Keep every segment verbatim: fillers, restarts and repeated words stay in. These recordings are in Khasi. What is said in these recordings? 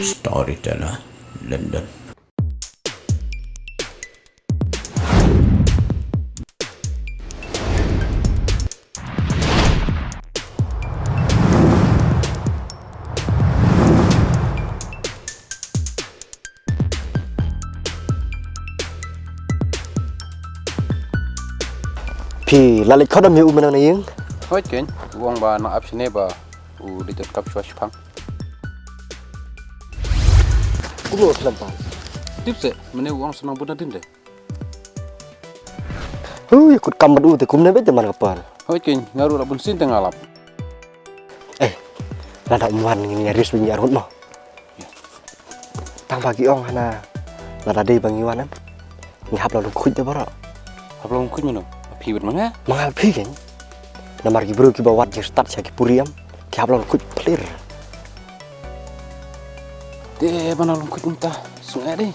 Storyteller London. Phi la leit khot ïa u mynne na ïing? Hooid keiñ, u ong ba nang ap shane ba u dei te kam shuwa shipang. Kumno slem pa? Tip se, mynne u ong sa nang bun nadien de. Hu, ïa kut kam bad u te kumne beit te man ka por. Hooid keiñ, nga ruh la bun sien te nga lap. Eh, lada um wan ngin ïa riewspah ngi arngut mo. Tang ba ki ong hana, lada dei ba ngi wan em, ngi hap la lyngkhuid te baroh. Hap la lyngkhuid mano? Phi bad ma nga? Ma nga phi keiñ. Namar ki briew kiba wad jingstad sha ki puri em, ki hap la lyngkhuid plir. Te ba na lyngkhuid mynta, sngewbha dei.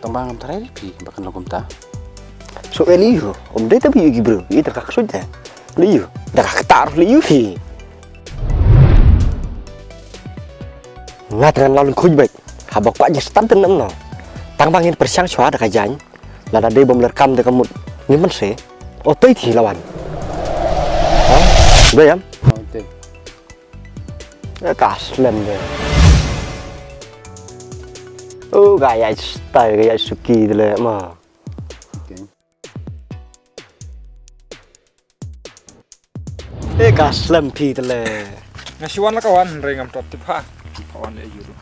Tang ba ngam tharai phi ba kan long kumta. So, eh, lei ïoh, ym dei te ba ïoh ki briew, ïoh da ka ksuid te. Lei ïoh, da ka ktar lei ïoh phi. Nga te ngan la lyngkhuid beit. Haba kwah jingstad te nym no. Tang ba ngin pyrshang shuwa da ka jaiñ. Lada dei bym lyrkam da ka mut ngim mynse. O tei thi la wan. Ha? Dei em? O tei. Ïa ka slem de. O ka ïa style ka ïa suki de le ma. Ïa ka slem phi de le. Nga shu wan la ka wan hynrei ngam tip ha. Pha wan le ïa u.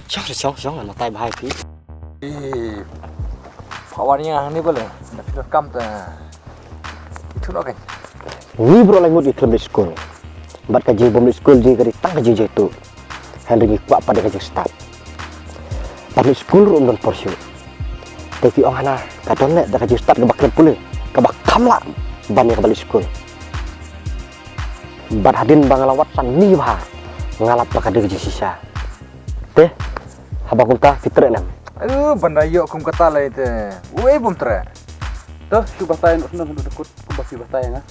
Shong shong shong na tai bha phi. Eh, pha wan ïa nga hangne ba le. Na phi kam ta. Itu no kan. Ngi baroh lai ngut ngi khlem leit skul. Bad ka jingbym leit skul jong ngi ka dei tang ka jingjaituh. Hynrei ngi kwah pat ïa ka jingstad. Ban leit skul ruh ym don por shuh. Te phi ong hana ka don leh da ka jingstad kaba khlem pule, kaba kham lah ban ïa kaba leit skul. Bad hadien ba nga la wad sani bha, nga lap ba ka dei ka jingshisha. Te haba kumta phi treh ne em? Aduh, ban da ïoh kum kata lei te. Wei bym treh. To shu batai noh shnong haduh da kut kumba phi batai ïa nga.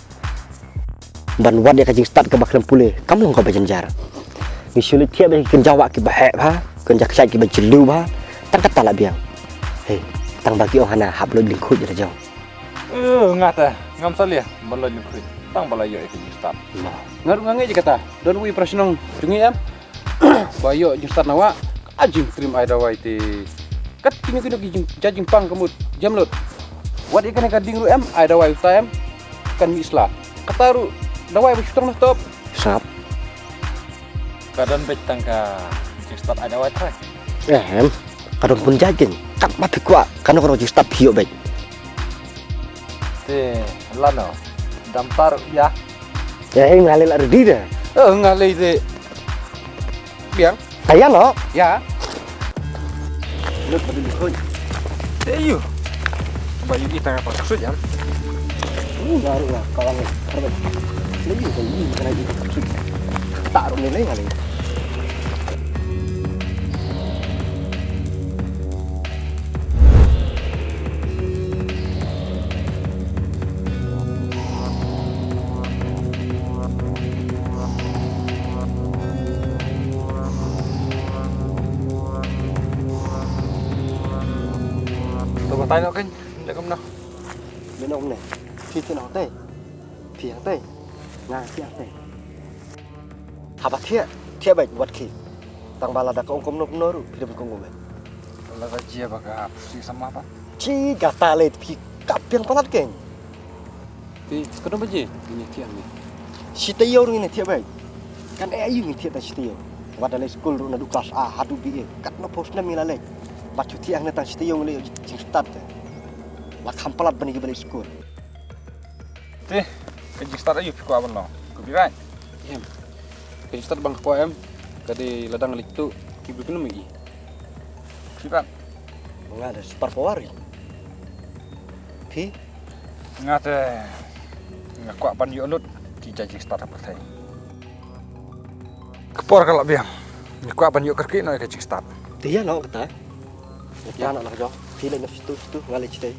Ban wad ïa ka jingstad kaba khlem pule kam long kaba jynjar. Ngi shu leit thiah beit ki kynja wah kiba heh bha, kynja kshaid kiba jylliew bha. Tang kata la biang. Hei, tang ba ki ong hana hap loit lyngkhuid ïa la jong. Eh, nga te ngam salia ban loit lyngkhuid. Tang ba la ïoh ïa ka jingstad. Nga ruh nga ngeit ïa kata. Don uwei para shnong jong ngi em ba ïoh jingstad na wah, ka jingtriem ai dawai te. Kat kino kino ki jing, ja jingpang ka mut jem lut. Wat ïa kane ka ding ruh em, ai dawai uta em. Kan mih sla. Kata ruh dawai ba shu tong na top. Sap. Ka don beit tang ka jingstad ai dawai trai. Em, ka don pun jait keiñ. Kat ma phi kwah, kano kano jingstad phi ïoh beit. Te lano dam tar ïa. Ïa, eh, nga lei la ready de. Oh, nga lei de. Biang. Kaya no. Ïa. Lut ba dun khoi. Te yu. Ba yu ita ka pa khoi jam. Ni nga ruh nga kalang. Lei yu ka yu ka lei. Taruh ni lei nga lei. To batai noh kan, da kam noh. Minot ne. Phi te noh te. Phi hang te. Nga phi hang te. Haba thiah, thiah beit wat khie. Tang ba lada ka ong kumno kumno ruh phi dei ban kohnguh beit. Lada jia ba ka phi sama pat. Shi kata lei phi kap biang palat keiñ. Te ka don ba jia ngin thiah ne. Shi taïew ruh ngin thiah beit. Kan eh aïu ngin thiah tang shi taïew. Wat da leit skul ruh naduh klas A haduh B A. Katno phew snem ngi la leit. Bad shu thiah hangne tang shi taïew ngi leit jingstad te. La kham palat ban ïa kiba leit skul. Te ka jingstad aïu phi kwah ban long? Copyright? Em. Ka jingstad ba nga kwah em ka dei lada nga leit tuh ki briew kin ym ïohi. Phi pat? Nga da super power. Phi? Nga te nga kwah ban ïoh lut ki jait jingstad ha pyrthei. Ka por ka la biang. Nga kwah ban ïoh kyrkieh noh ïa ka jingstad. Te ïa noh kata. Nga tang noh la ka jong. Phi leit noh shitu shitu nga leit shatei.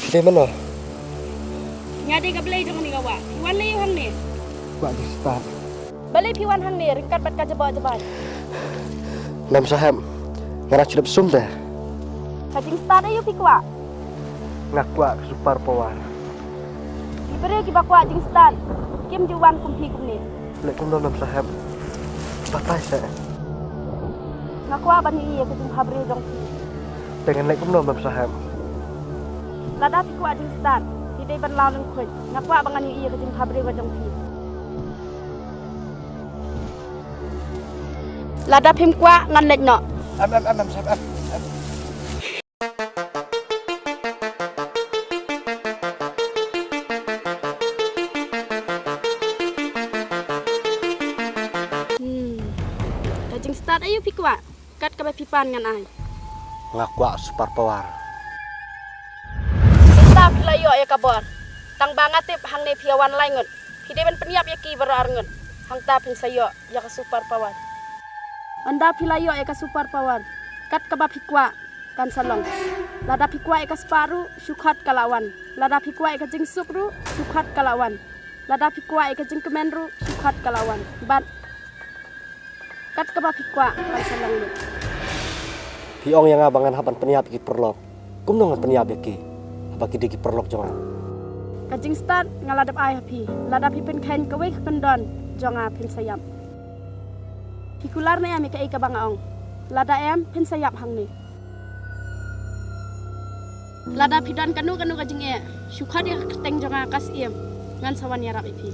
Dei mano? Nga dei ka blei jong kane ka wah. Phi wan lei hangne? Kwah jingstad. Balei phi wan hangne ryngkat bad ka jabok jabaiñ? Mem saheb, nga dang shu lip sum te. Ka jingstad aïu phi kwah? Nga kwah ka super power. Ki briew kiba kwah jingstad kim ju wan kum phi kumne. Leh kumno mem saheb? Batai seh. Nga kwah ban ïohi ïa ka jingbhabriew jong phi. Te ngan leh kumno mem saheb? Lada phi kwah jingstad, phi dei ban law lyngkhuid. Nga kwah ba ngan ïohi ïa ka jingbhabriew ka jong phi. Lada phim kwah ngan leit noh. Em, em, em, mem saheb, em, em. Hmm. Ka jingstad aïu phi kwah? Kat kaba phi pan ngan ai. Nga kwah super power. Mynta phi la ïoh ïa ka bor. Tang ba nga tip hangne phi ïa wan lai ngut. Phi dei ban pynïap ïa ki baroh arngut. Hangta phin sa ïoh ïa ka super power. Ynda phi la ïoh ïa ka super power, kat kaba phi kwah kan sa long. Lada phi kwah ïa ka spah ruh, shu khot ka la wan. Lada phi kwah ïa ka jingsuk ruh, shu khot ka la wan. Lada phi kwah ïa ka jingkmen ruh, shu khot ka la wan. Bad kat kaba phi kwah kan sa long lut. Phi ong ïa nga ba ngan hap ban pynïap ïa ki paralok. Kumno ngan pynïap ïa ki haba ki dei ki paralok jong nga? Ka jingstad nga la dep ai ha phi. Lada phi pynkheiñ kawei ka kyndon jong nga phin sa ïap. Phi kular ne em ïa kaei kaba nga ong? Lada em phin sa ïap hangne. Lada phi don kano kano ka jingeh, shu khot ïa ka kyrteng jong nga ka Syiem, ngan sa wan ïarap ïa phi.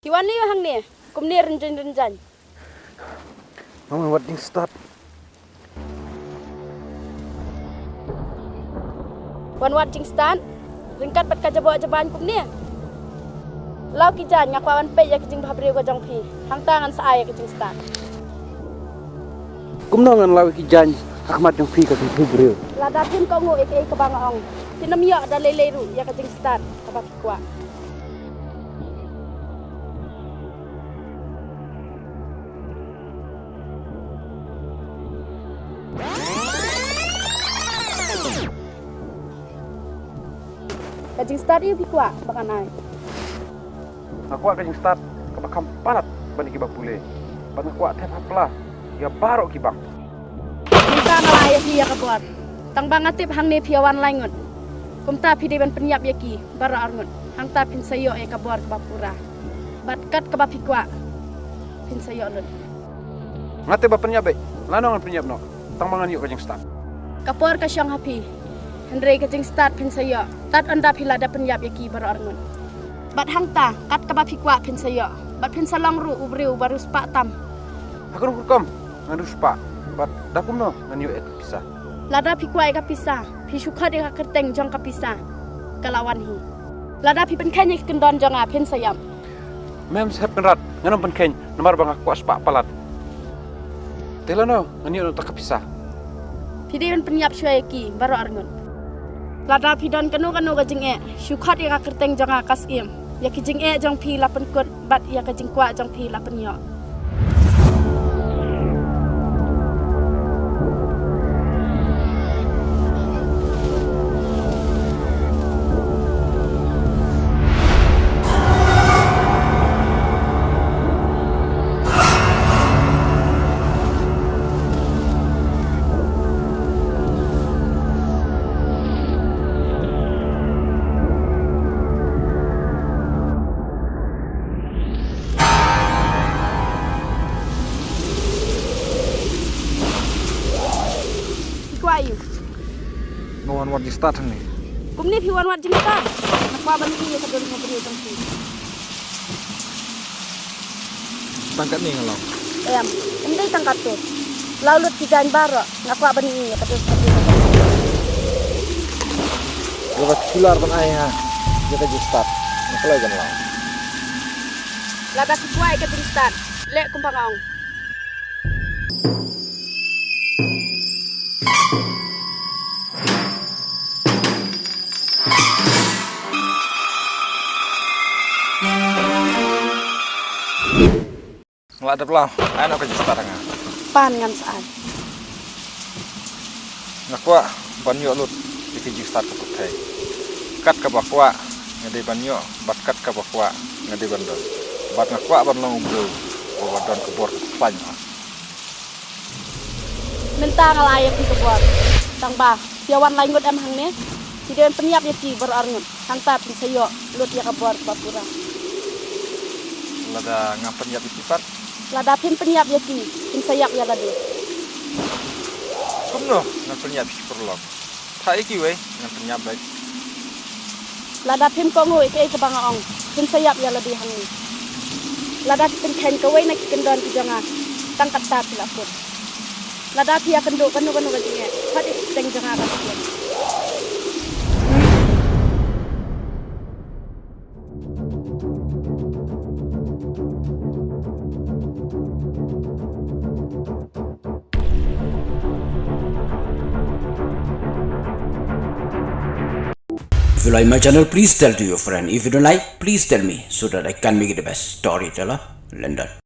Phi wan aïu hangne kumne rynjang rynjang? Nga wan wad jingstad. Wan wad jingstad ryngkat bad ka jabok jabaiñ kumne? Law ki jaiñ, nga kwah ban peit ïa ka jingbhabriew ka jong phi. Hangta ngan sa ai ïa ka jingstad. Kumno ngan law ïa ki jaiñ ha khmat jong phi ka jingbhabriew? Lada phim kohnguh ïa kaei kaba nga ong, phin ym ïoh da lei lei ruh ïa ka jingstad kaba phi kwah. Ka jingstad aïu phi kwah ba ngan ai? Nga kwah ka jingstad kaba kham palat ban ïa kiba pule. Bad nga kwah thep ha pla ïa baroh ki bank. Mynta nga la ai ïa phi ïa ka bor. Tang ba nga tip hangne phi ïa wan lai ngut. Kumta phi dei ban pynïap ïa ki baroh arngut. Hangta phin sa ïoh ïa ka bor kaba pura. Bad kat kaba phi kwah phin sa ïoh lut. Nga tip ba pynïap beit. Lano ngan pynïap noh? Tang ba ngan ïoh ka jingstad. Ka por ka shong ha phi. Hynrei ka jingstad phin sa ïoh tad ynda phi la dep pynïap ïa ki baroh arngut. Bad hangta kat kaba phi kwah phin sa ïoh. Bad phin sa long ruh u briew uba riewspah tam. Ha kano ka rukom ngan riewspah? Bad da kumno ngan ïoh ïa ka pisa? Lada phi kwah ïa ka pisa, phi shu khot ïa ka kyrteng jong ka pisa, ka la wan hi. Lada phi pynkheiñ ïa ki kyndon jong nga phin sa ïap. Mem sahep Kynrad, ngan ym pynkheiñ namar ba nga kwah spah palat. Te lano ngan ïoh noh ïa ka pisa? Phi dei ban pynïap shuwa ïa ki baroh arngut. Lada phi don kano kano ka jingeh, shu khot ïa ka kyrteng jong nga ka Syiem. Ïa ki jingeh jong phi la pynkut bad ïa ka jingkwah jong phi la pynïoh. Phi kwah aïu? Nga wan wad jingstad hangne. Kumne phi wan wad jingstad? Nga kwah ban ïohi ïa ka dur ka briew jong phi. Tang katne nga law? Em, ym dei tang katto. Law lut ki jaiñ baroh, nga kwah ban ïohi ïa ka dur ka briew jong phi. Ïa ka kular ban ai ha ïa ka jingstad. Nga kloi ban law. Lada ki kwah ïa ka jingstad, leh kumba nga ong. Nga la dep lang, ai noh ka jingstad ha nga. Pan ngan sa ai. Nga kwah ban ïoh lut ïa ka jingstad ka pyrthei. Kat kaba kwah nga dei ban ïoh, bad kat kaba kwah nga dei ban don. Bad nga kwah ban long u briew uba don ka bor ka khlaiñ bha. Mynta nga la ai ïa phi ka bor. Tang ba phi ïa wan lai ngut em hangne. Phi dei ban pynïap ïa ki baroh arngut. Hangta phin sa ïoh lut ïa ka bor ba pura. Lada ngam pynïap ïa ki pat? Lada phim pynïap ïa ki, phin sa ïap ïa lade. Kumno ngan pynïap ïa ki paralok? Phah ïa kiwei, ngan pynïap beit. Lada phim kohnguh ïa kaei kaba nga ong, phin sa ïap ïa lade hangne. Lada ki pynkheiñ kawei na ki kyndon ki jong nga, tang katta phi la kut. Lada phi ïakynduh kano kano ka jingeh, khot ïa ka kyrteng jong nga ka sien. If you like my channel, please tell to your friend. If you don't like, please tell me so that I can make it the best storyteller. London.